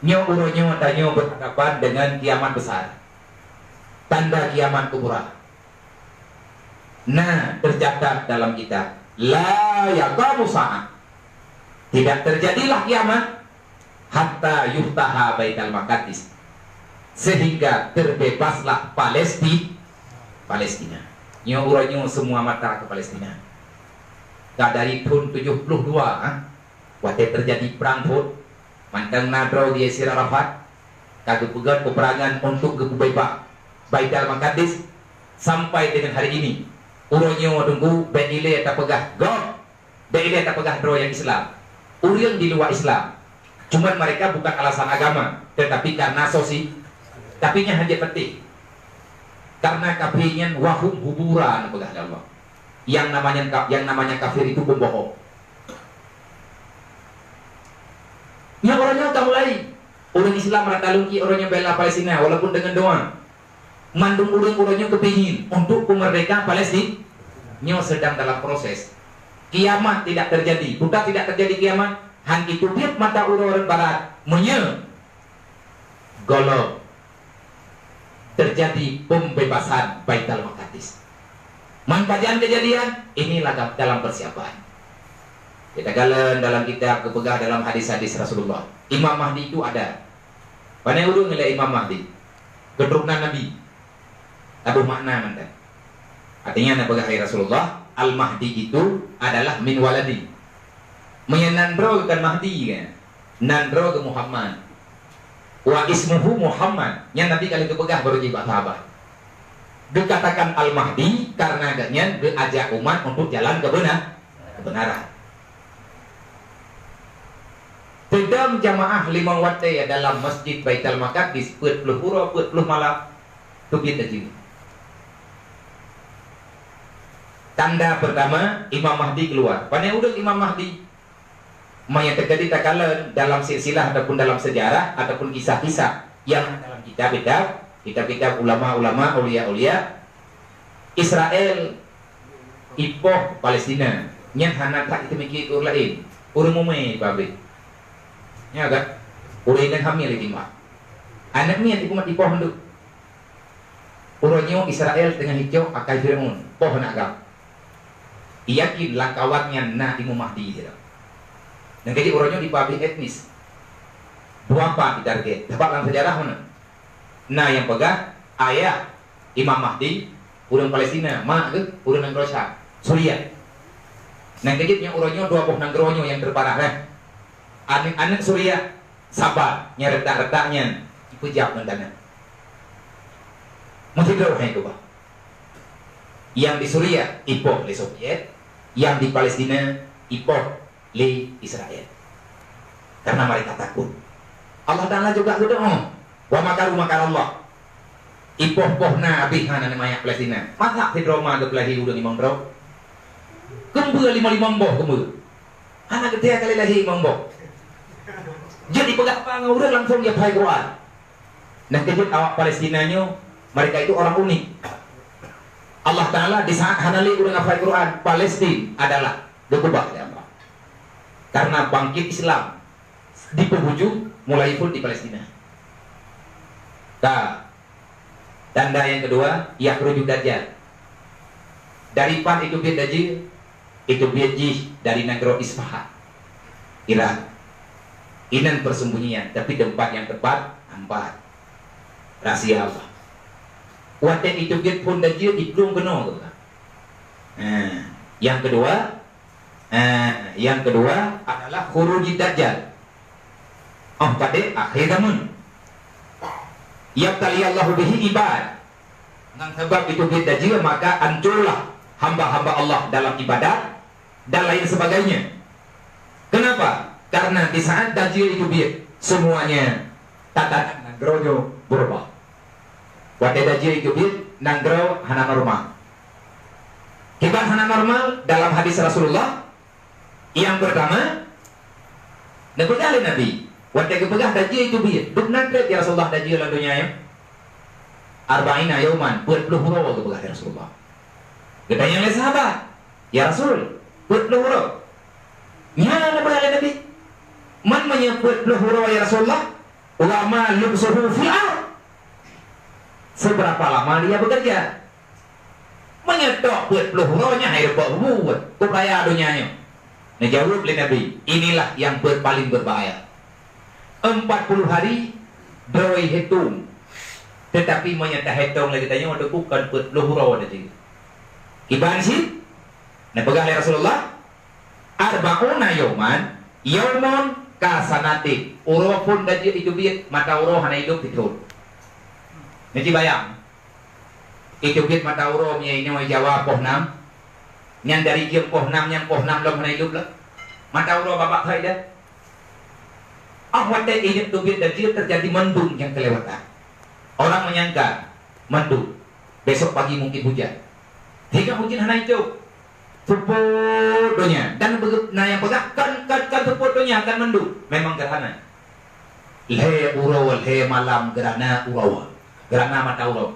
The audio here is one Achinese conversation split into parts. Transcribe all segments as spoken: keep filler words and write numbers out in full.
Nyoe uroe nyoe tanyoe berhadapan dengan kiamat besar. Tanda kiamat kubra. Nah, tercatat dalam kitab, "La yaqamu sa'ah." Tidak terjadilah kiamat hatta yuftaha Baitul Maqdis. Sehingga terbebaslah Palesti-, Palestina. Nyoe uroe nyoe semua mata ke Palestina. Ka dari thon tujoh ploh dua, ha? Watée teujadi prang phon, mantong na droe Yasir Arafat ka geupeugét peperangan untuk geupeubeubaih Baitul Maqdis sampai dengan hari ini. Uroe nyoe teungku bék ilée tapeugah gob, bék ilée tapeugah droe nyang Islam. Ureuëng di luwa Islam. Cuman mereka bukan alasan agama, tetapi karena sosi. Tapi nyan hana penting. Karena kafé nyan wahum hubura neupeugah lé Allah. Yang namanya ka-, yang namanya kafir itu pembohong. Nyoe uroe nyoe ka mulai. Ureuëng Islam rata lungki uroe nyoe bela Palestina walaupun dengan doa. Mandum ureuëng uroe nyoe keupingin untuk peumeurdeka Palestina. Nyoe sedang dalam proses. Kiamat tidak terjadi. Bukan tidak terjadi kiamat, han itu biet mata uroe ureuëng barat. Meunyoe gohlom terjadi pembebasan Baitul Maqdis. Man pajan kejadian, inilah dalam persiapan. Kita kalon dalam kitab geupeugah dalam hadis-hadis Rasulullah. Imam Mahdi itu ada. Pane ureuëng lé Imam Mahdi? Keturunan Nabi. Taboh makna mantong. Artinya, na peugah lé Rasulullah, Al-Mahdi itu adalah min waladi. Meunyoe nan droe kan Mahdi kan? Nan droe geuh Muhammad. Wa ismuhu Muhammad. Nyan Nabi ka lheueh geupeugah barô jih bak sahabat. Geukatakan Al-Mahdi karena gobnyan geuajak umat untuk jalan keubeunar-, keubeunaran. Teudong jamaah limong watée dalam Masjid Baitul Maqdis peuet ploh uroe peuet ploh malam, teubiet laju. Tanda pertama, Imam Mahdi keluar. Pane udeueng Imam Mahdi? Meunyoe teukeudi takalon dalam silsilah ataupun dalam sejarah ataupun kisah-kisah nyang dalam kitab-kitab, kitab-kitab ulama-ulama, aulia-aulia, Israel ipoh Palestina, nyan hana that jiteumiké keu ureuëng laén, ureuëng mumé pabrik. Nya kan? Ureuëng inong hamil jitimbak. Aneuëk miet ipoh, ipoh mandum. Uroe nyoe Israel teungoh icok akai Firaun, poh aneuk agam. Iyakin lam kawan nyan na Imam Mahdi sidroe. Nyang keujeuet uroe nyoe dipeuabéh etnis. Dua pat ditarget. Sabab lam sejarah meunan. Na nyang peugah ayah Imam Mahdi ureuëng Palestina, mak geuh ureuëng nanggroe Syam, Suriah. Nyang keujeuet nyoe uroe nyoe dua boh nanggroe nyoe nyang teuparah, eh. Aneuëk-aneuëk Suriah saban nyang retak-retak nyan jipeujab ngon tanoh. Meusidroe hai keubah. Nyang di Suriah ipoh lé Soviet, nyang di Palestina ipoh lé Israel. Karena mereka takut. Allah Taala juga geudoa, "Wa makaru makarallah." Ipoh-poh na abéh hana manyak Palestina. Masa sidroe ma geupeulahé ureuëng limong droe? Keumbeu limong-limong boh keumbeu. Hana geutia kali lahé limong boh. Jeuet dipeugah apa ngon ureuëng langsung jihafai Quran. Nah, keujeuet awak Palestina nyoe, mereka itu orang unik. Allah Taala di saat hana lé ureuëng hafai Quran, Palestina adalah geukeubah lé Allah. Karena bangkit Islam di penghujung mulai pun di Palestina. Ka, tanda nyang keudua, yakhruju Dajjal. Dari pat itu biet Dajjal, itu biet jih dari nanggroe Isfahan, Irak. Inan persembunyian, tapi tempat yang tepat, nampak. Rahsia Allah. Watée itu biet phon Dajjal, iplueng keunoe. Nah, nyang keudua, Eh, nyang keudua adalah khurujid Dajjal. Oh, padé akhé zaman. Yabtaliyallahu bihi ibad. Ngon sabab itu biet Dajjal, maka hancurlah hamba-hamba Allah dalam ibadat dan lain sebagainya. Kenapa? Karena di saat Dajjal itu biet, semuanya tatanan nanggroe nyoe berubah. Watée Dajjal itu biet, nanggroe hana normal. Kiban hana normal dalam hadis Rasulullah, nyang pertama, neupeugah lé Nabi, watée geupeugah Dajjal itu biet, dum nan treb ya Rasulullah Dajjal lam donya nyoe? Arba'ina yauman, peuet ploh uroe geupeugah lé Rasulullah. Geutanyong lé sahabat, "Ya Rasul, peuet ploh uroe?" Nyan neupeugah lé Nabi, "Man meunyoe peuet ploh uroe ya Rasulullah, Wa ma lubsuhu fil ard. Seberapa lama dia bekerja? Meunyoe tok peuet ploh uroe nyan hai reubok bubuet, keu raya donya nyoe. Neujaweueb lé Nabi, "Inilah yang ber-, paling berbahaya." Empat puluh hari droe hitong. Tetapi meunyoe tahitong lagée tanyoe, bukon peuet ploh uroe teuh. Kiban cit, neupeugah lé Rasulullah, "Arba'una yauman, yaumun kasanatin." Uroe phon dajeuet iteubiet, mata uroe hana ilop sithon. Neuci bayang. Iteubiet mata uroe meunyoe inoe Jawa poh nam, nyan dari jeuem poh nam nyan poh nam lom hana ilop lom. Mata uroe babah hai dah. Ah, watée ingat teubiet dajeuet terjadi mendung nyang keulewatan. Orang menyangka mendung, besok pagi mungkin hujan. Sehingga hujan hana icok. Seupôt donya dan bege-, na nyang peugah kan, kan, kan seupôt donya kan mendung. Memang gerhana. Lhée uroe lhée malam gerhana uroe. Gerhana mata uroe.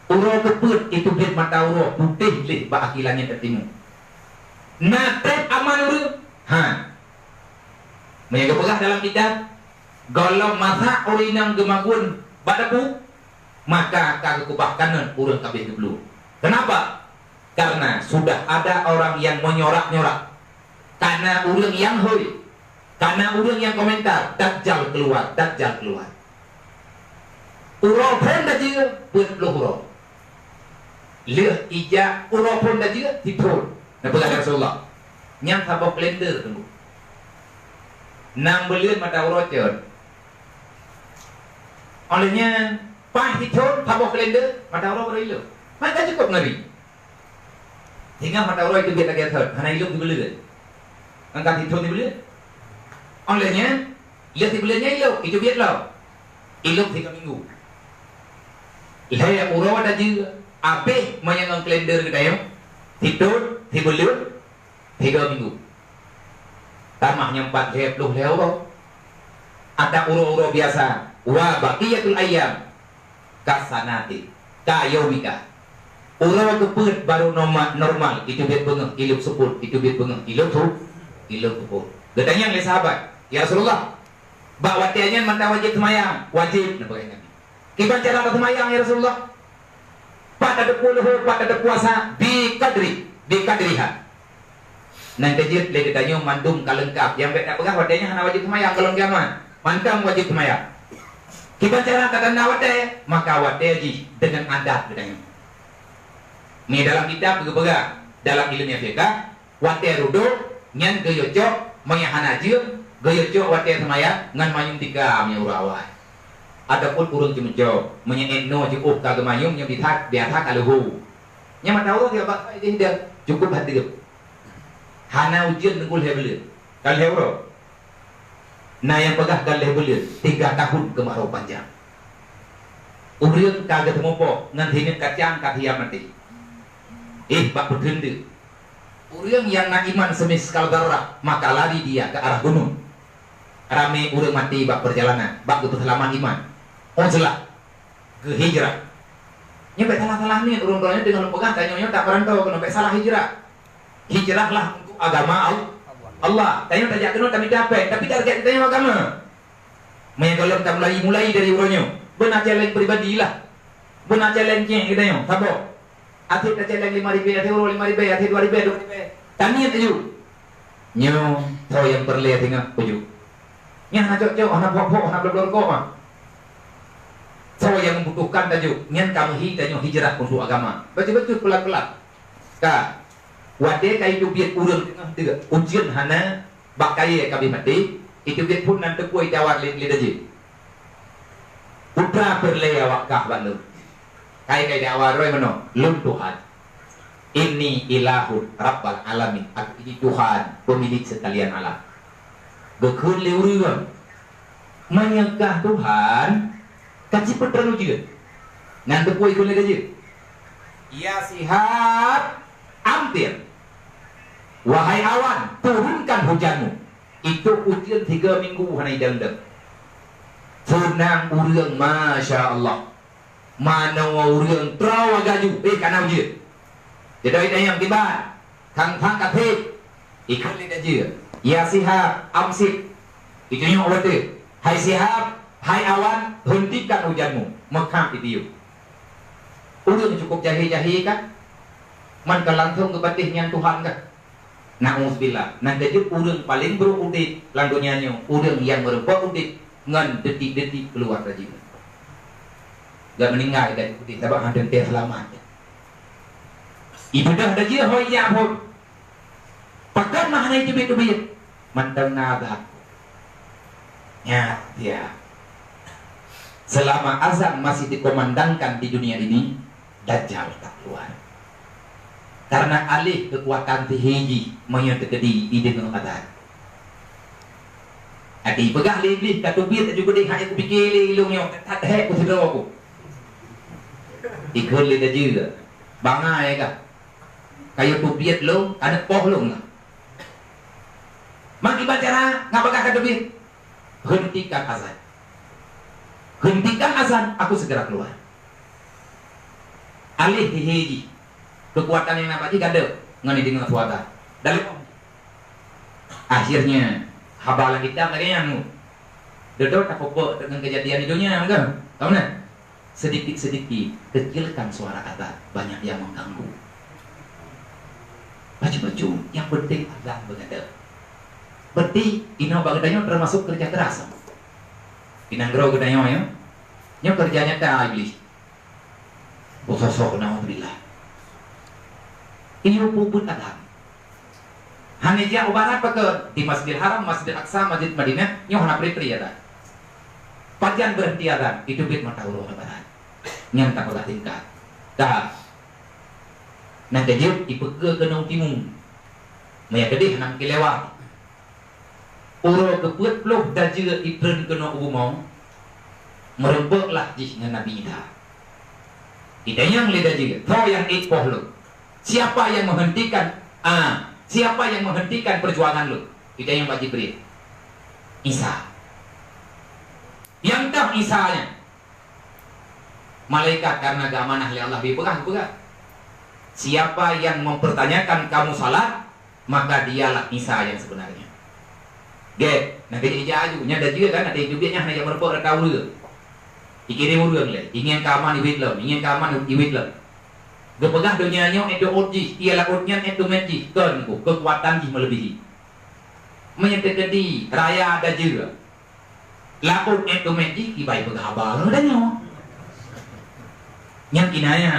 Uroe keupeuet iteubiet mata uroe putéh lé bak aki langét teutimong. Na treb aman ureuëng? Ha. Meunyoe geupeugah dalam kitab, gohlom masak ureuëng inong geumagun bak dapu, maka ka geukeubah kanon ureuëng kabeh geubloe. Kenapa? Karena sudah ada orang yang menyorak-nyorak. Kana ureuëng nyang hôi, kana ureuëng nyang komentar, Dajjal keuluar, Dajjal keuluar. Uroe phon dajeuet peuet ploh uroe. Lheueh ijak uroe phon dajeuet sithon. Neupeugah lé Rasulullah, "Nyan saboh kalender teungku. Nam buleuen mata uroe cot." Óh lheueh nyan, paih sithon saboh kalender, mata uroe baru ilop. Maka cukup ngeri. Sehingga mata uroe iteubiet lagée thon, hana ilop sibuleuen. Angkat sithon sibuleuen. Óh lheueh nyan, ilop sibuleuen nyan ilop, iteubiet lom. Ilop tiga minggu. Lhée uroe dajeuet, abéh meunyoe ngon kalender geutanyoe, sithon, sibuleuen, tiga minggu. Tamah nyan pat lhée ploh lhée uroe. Ata uroe-uroe biasa, wa baqiyatul ayyam kasanati, ka yaumika. Uroe keupeuet baru norma-, normal, iteubiet beungoh, ilop seupôt, iteubiet beungoh, ilop su-, ilop seupôt. Geutanyong lé sahabat, "Ya Rasulullah, bak watée nyan mantong wajéb seumayang?" "Wajéb," neupeugah Nabi. "Kiban cara taseumayang, ya Rasulullah?" "Pat tateupeue leuhô, pat tateupeue puasa, bi qadri, bi qadriha." Nan keujeuet lé geutanyoe mandum ka leungkap. Nyang bék tapeugah watée nyan hana wajéb seumayang gohlom kiamat. Mantong wajéb seumayang. Kiban cara tatanda watée, maka watée jih deungon adat geutanyoe. Ni dalam kitab geupeugah, dalam ileumèe fiqah, watée rudôk nyan geuyue cok, meunyoe hana jeuem, geuyue cok watée seumayang ngon manyum tika meunyoe uroe awai. Ataupun ureuëng ceumeucok, meunyoe ék noe jiôh ka geumanyum nyoe biasa, biasa ka leuhô. Nyan mata uroe tiga bak ideh-ideh, cukup hadeup. Hana ujeuen nunggu lhée buleuen. Ka lhée uroe. Na nyang peugah ka lhée buleuen, tiga tahun keumarau panjang. Ureuëng ka geuteumupok ngon hineuk kacang ka siap maté. Éh, bak peutreun deuek. Ureuëng nyang na iman semiskal darah, maka lari dia ke arah gunong. Ramé ureuëng maté bak peurjalanan, bak geupeuseulamat iman. Uzlah, geuhijrah. Nyoe bék salah-salah niet ureuëng droeneuh deungon peugah tanyoe nyoe tameurantau keunoe, bék salah hijrah. Hijrahlah untuk agama Al-, Allah. Tanyoe tajak keunoe tamita péng, tapi target tanyoe agama. Meunyoe gohlom tamulai, mulai dari uroe nyoe, beuna challenge pribadi lah. Beuna challenge nyang geutanyoe, saboh. Até tacéleng lima ribèe, até uroe lima ribèe, até dua ribèe, dua ribèe. Taniet laju. Nyoe soe nyang peureulèe singoh uju. Nyan hana cok-cok, hana phok-phok, hana bloe-bloe rukok mah. Soe nyang membutuhkan tajuk, nyan ka meuhi tanyoe hijrah untuk agama. Bacut-bacut pelan-pelan. Ka. Watèe ka iteubiet ureueng teungoh teuk, ujeuen hana, bak kayèe ka abéh maté, iteubiet phon nan teupue itawar lé, lé Dajjal. Putra peureulèe awak kah bak lôn. Kai-kai dakwah roh meunoe, lôn Tuhan. Inni ilahun rabbal alamin, aku ini Tuhan, pemilik sekalian alam. Geukheun lé ureueng, meunyoe kah Tuhan, ka cit peutrön ujeuen. Nan teupue ikheun lé Dajjal. Ya Sihab, amtir. Wahai awan, turunkan hujanmu. Itôh ujeuen tiga minggu hana idang-dang. Seunang ureueng, masya Allah. Manoe ureueng troh lagaju, eh, kana ujeuen. Jadoi tanyong kiban, thang-thang ka phét. Ikheun lé Dajjal, "Ya Sihab, amsik." Itunyok watèe, "Hai Sihab, "Hai awan, hentikan hujanmu," meukham i tiyeuk. Ureuëng cukup jahé-jahé kan? Man ka langsong geupatéh nyan Tuhan kan? Na'uzubillah. Nan teujeuet ureuëng paleng brok udeb lam donya nyoe, ureuëng nyang meurumpok udeb ngon detik-detik keuluar dajeuet. Gak meuninggai dajeuet udeb sabab hana teuntée seulamat. Ibeudôh dajeuet hôi jak phon. Pakon mah hana iteubiet-teubiet? Mantong na azab. Nyan, ya. Selama azan masih dikumandangkan di dunia ini, Dajjal tak keluar. Karena alih kekuatan sihé jih meunyoe teukeudi ideungoe azan. Até peugah lé Iblih, "Ka teubiet laju keudeh, hai kupike lé ilong nyoe, that hék kusidroe ku." Ikheun lé dajeuet, "Bangai kah? Kayue teubiet lôn, aneuk poh lôn kah?" "Meukiban cara ngabagah ka teubiet?" "Hentikan azan. Hentikan azan, aku segera keluar." Alih sihé jih, keukuatan nyang na bak jih gadôh ngon ideungoe suara. Dalam akhirnya haba lam kitab lagée nyan, dudoe tapeubuet deungon keujadian di donya kan? Tahu na? Sedikit-sedikit kecilkan suara azan, banyak yang mengganggu. Macam-macam, yang penting azan beungadôh. Berarti inoe bak geutanyoe termasuk kerja keras. Inong geutanyoe ya. Nyoe kerja nyata Iblih. Bosoh-soh, naudzubillah. Iyo peubuet azan. Hana jak u barat pakon, di Masjidil Haram, Masjidil Aqsa, Masjid Madinah, nyoe hana pri-pri ya dah. Pajan berhenti azan, itu bit mata uroe lebaran. Nyan tak peugah tingkat. Dah. Nan teujeuet ipeugah keunoe timu. Maya keudeh hana mungkin lewat. Uroe keupeuet ploh dajeuet itreun keunoe u bumoe, meurumpok lah jih ngon Nabi Isa. Itanyong lé dajeuet, "Soe nyang ék poh lôn? Siapa yang menghentikan, ah, siapa yang menghentikan perjuangan lôn?" Itanyong bak Jibril. "Isa." Nyang toh Isa nyan? Malaikat karena geuamanah lé Allah geupeugah, geupeugah, "Siapa yang mempertanyakan kamu salat, maka dialah Isa yang sebenarnya." Gét, na keuh ija aju, nyan dajeuet kan, ada yang jubiet nyan hana jak meurumpok rata ureuëng. Ikirém ureuëng lé, ingin keaman iwit lom, ingin keaman iwit lom. Geupeugah donya nyoe ék teuôt jih, ia laôt nyan ék teumét jih, kon ku, keukuatan jih meuleubèhi. Meunyoe teukeudi raya dajeuet, laôt ék teumét jih, kibai peugah haba ngon tanyoe. Nyan kinaya.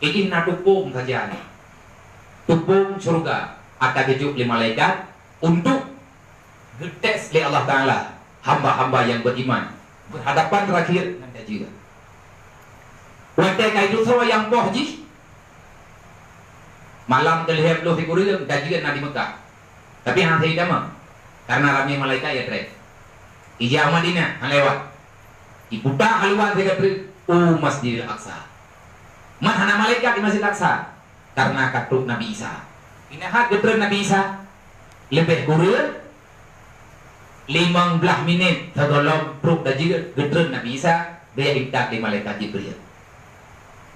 Idin na tupông sajan. Tupông syeuruga ata geujok lé malaikat untuk geutés lé Allah Taala hamba-hamba nyang beriman berhadapan terakhir ngon dajeuet. Watèe ka itu soe nyang poh jih, malam keulhèe ploh sikureueng dajeuet na di Meukah. Tapi hana sajitamong, karena ramé malaikat ya trép. Ija u Madinah, hana lewat. Iputa haluan sigoe treuk u Masjidil Aqsa. Man hana malaikat di Masjidil Aqsa, karena ka trok Nabi Isa. Pinahat geutreun Nabi Isa, leubeh kureueng limong blaih minét sigohlom trok dajeuet geutreun Nabi Isa, geujak intat lé malaikat Jibril.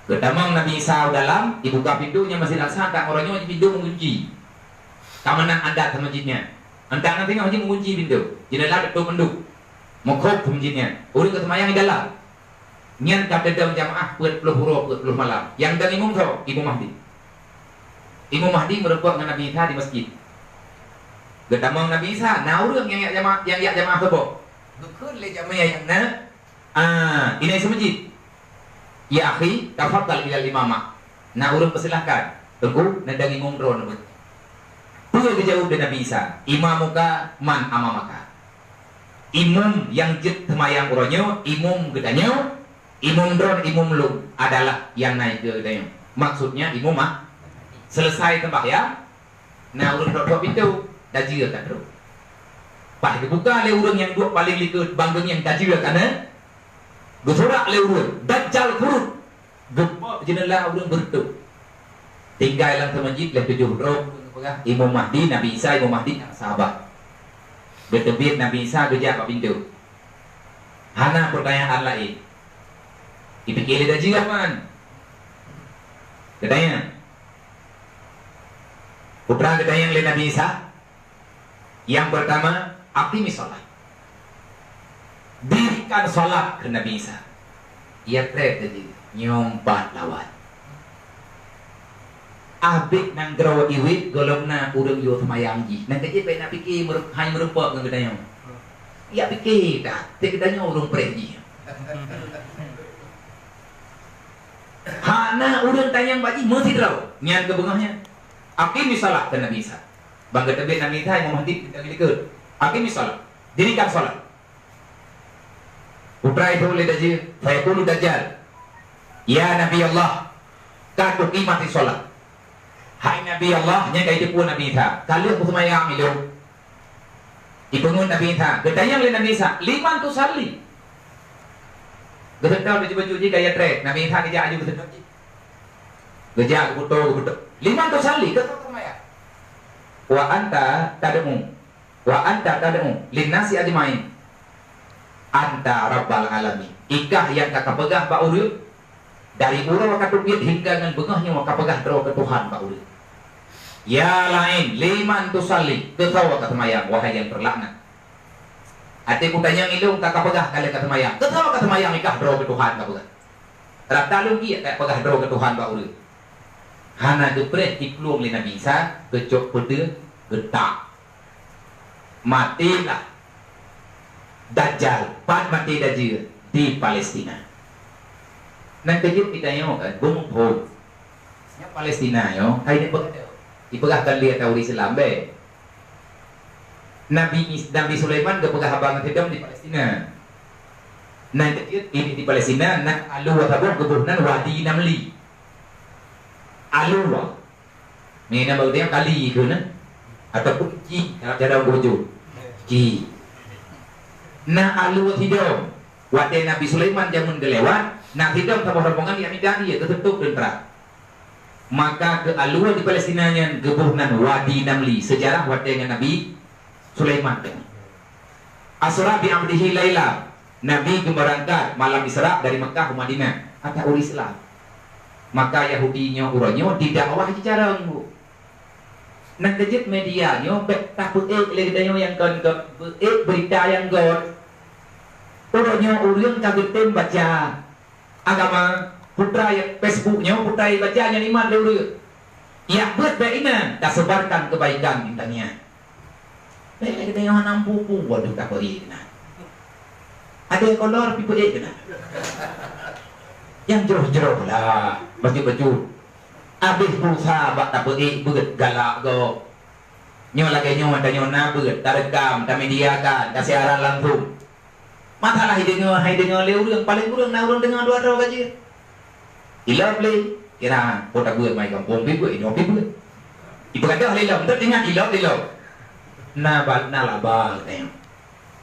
Geutamong Nabi Isa u dalam, ibuka pintoe nyan Masjidil Aqsa, tak uroe nyoe pintoe meugunci. Ka meunan adat lam masjid nyan. Antak na teungoh jih meugunci pintoe, jeundela teutup mandum. Meukhôb masjid nyan. Ureuëng geuseumayang di dalam. Nyan ka teudong jamaah peuet ploh uroe peuet ploh malam. Nyang dong imum soe? Imum Mahdi. Imum Mahdi meurumpok ngon Nabi Isa di masjid. Geutamong Nabi Isa, na ureuëng nyang jak jama-, nyang jak jamaah saboh. Geukheun lé jamaah nyang na, "Ah, inai seumeujid. Ya akhi, tafadhal ilal imamah." Na ureuëng peusilahkan, "Teungku, neudong imum droeneuh." Peue geujaweueb lé Nabi Isa? "Imamuka man amamaka." Imum nyang jeuet seumayang uroe nyoe, imum geutanyoe, imum droeneuh, imum lôn adalah nyang na keu geutanyoe. Maksudnya imum ah, selesai sembahyang, na ureuëng trok-trok pintoe, dajeuet ka trok. Bah geubuka lé ureuëng nyang duek paleng likot, bangkeunyang dajeuet ka na, geusurak lé ureuëng, "Dajjal kureueng!" Geubok jeundela ureuëng beureutoh. Tinggai lam seumeujid lheueh tujoh droe, peugah, Imum Mahdi, Nabi Isa, Imum Mahdi, sahabat. Geuteubiet Nabi Isa geujak bak pintoe. Hana peurtanyaan laén. Jipike lé dajeuet man. Geutanyong. Peue geutanyong lé Nabi Isa? Nyang peurtama, "Aqimis shalah." Di Kan salat keu Nabi Isa. Ia treb tadi, nyoe pat lawan. Abéh nanggroe Iwet gohlom na ureuëng yue seumayang jih. Nang keuh jih bèk na pike meureu-, hai meurumpok ngon geutanyoe. Ya pike that, teuh geutanyoe ureuëng preh jih. Hana ureuëng tanyong bak jih meusidroe. Nyan keuh beungoh nyan. Aqimis shalah keu Nabi Isa. Bang geuteubiet Nabi Isa, Imam Mahdi, kita likot. Aqimis shalah. Dirikan salat. Putra itu oleh Dajjal, fayaqulu Dajjal, "Ya Nabi Allah, qad uqimatis shalah." Hai Nabi Allah, nyan ka jiteupeue Nabi Isa, ka lheueh peuseumayang ilôn. Ipeungeut Nabi Isa, geutanyong lé Nabi Isa, "Liman tusalli?" Geuseutôt baju-baju jih gaya trek, Nabi Isa geujak aju geuseutôt jih. Geujak geubuto, geubuto. "Liman tusalli?" Keu soe seumayang? "Wa anta tad'u." "Wa anta tad'u linnasi ajmain anta rabbal alamin." Ikah nyang ka kapeugah bak ureuëng, dari uroe ka teubiet hingga ngon beungoh nyoe kapeugah droe keu Tuhan bak ureuëng. Ya la'in, liman tusalli, keu soe ka seumayang, wahai nyang teulaknat. Até kutanyong ilôn ka kapeugah ka lheueh ka seumayang, keu soe ka seumayang ikah droe keu Tuhan kapeugah. Rata lôn giek kapeugah droe keu Tuhan bak ureuëng. Hana geupreh jiplueng lé Nabi Isa, geucok peudeueng, geutak. Matélah Dajjal, pat maté Dajjal di Palestina. Nang keujeuet geutanyoe kan, beumuphom. Nyang Palestina nyoe, hai nyan beugada. Ipeugah kan lé ata ureuëng Islam bèe. Nabi Is-, Nabi Sulaiman geupeugah haba ngon sidom di Palestina. Nang keujeuet ini di Palestina, na alue saboh geuboh nan Wadi Namli. Alue. Ni na bak geutanyoe kali keu na, ataupun ci, cara, cara ureuëng Bojo. Ci. Na alue sidom. Watèe Nabi Sulaiman jameun geulewat, na sidom saboh rombongan nyang mita ie geuseutôt teuntra. Maka keu alue di Palestina nyan geuboh nan Wadi Namli, seujarah watèe ngon Nabi Sulaiman. Asra bi abdihi laila, Nabi geumeurangkat malam Isra dari Makkah u Madinah, ata ureuëng Islam. Maka Yahudi nyoe uroe nyoe didakwah jicarông, Bu. Nang keujeuet media nyoe bèk tapeuék lé geutanyoe nyang kon-kon, beuék beurita nyang göt. Uroe nyoe ureuëng ka geutem baca agama, putra nyang Facebook nyoe, putra nyang baca nyan iman lé ureuëng. Yak beuet bèk inan, tasebarkan kebaikan di dunia. Bèk lé geutanyoe hana mampu, waduh, tapeuék keunan. Ada kolor pih peuék keunan. Nyang jroh-jroh lah, bacut-bacut. Abéh pulsa bak tapeuék beuet galak gob. Nyoe lagèe nyoe tanyoe na beuet, tarekam, tamediakan, tasiaran langsung. Masalah ideungoe, hai deungoe lé ureuëng, paleng kureueng na ureuëng deungoe dua droe ka jeuet. Ilop lé, kira po tabeuet mai gampông pih beuet, inoe pih beuet. Ipeugah lé lom, teuingat ilop lé lom. Na ba-, na laba geutanyoe.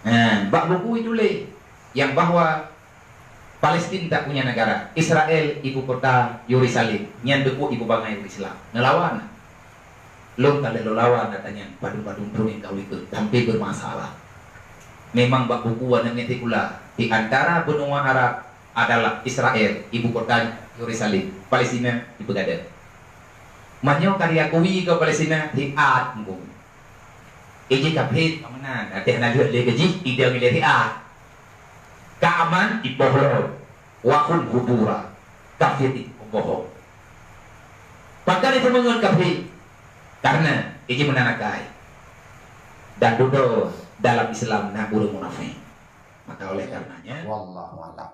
Ha, bak buku ituléh nyang bahwa Palestina tak punya negara, Israel ibu kota Yerusalem, nyan teupeu ibu bangai ureuëng Islam. Neulawan. Lôn ka lheueh lôn lawan ata nyan padum-padum thôn nyang ka u likot, sampai bermasalah. Memang bak buku aneuk miet sikula, di antara benua Arab adalah Israel, ibu kotanya Yerusalem, Palestina ipeugada. Meunyoe ka diakui keu Palestina, siat muphom. Iji kafé ka meunan, até hana lheueh lé keu jih, idong ilée siat. Ka aman, ipoh lom. Wa hum hubura, kafé ibohong. Pakon jiseumeungon kafé? Karena iji meunan akai. Dan dudoe dalam Islam na ureuëng munafék. Maka oleh karenanya, wallahu a'lam.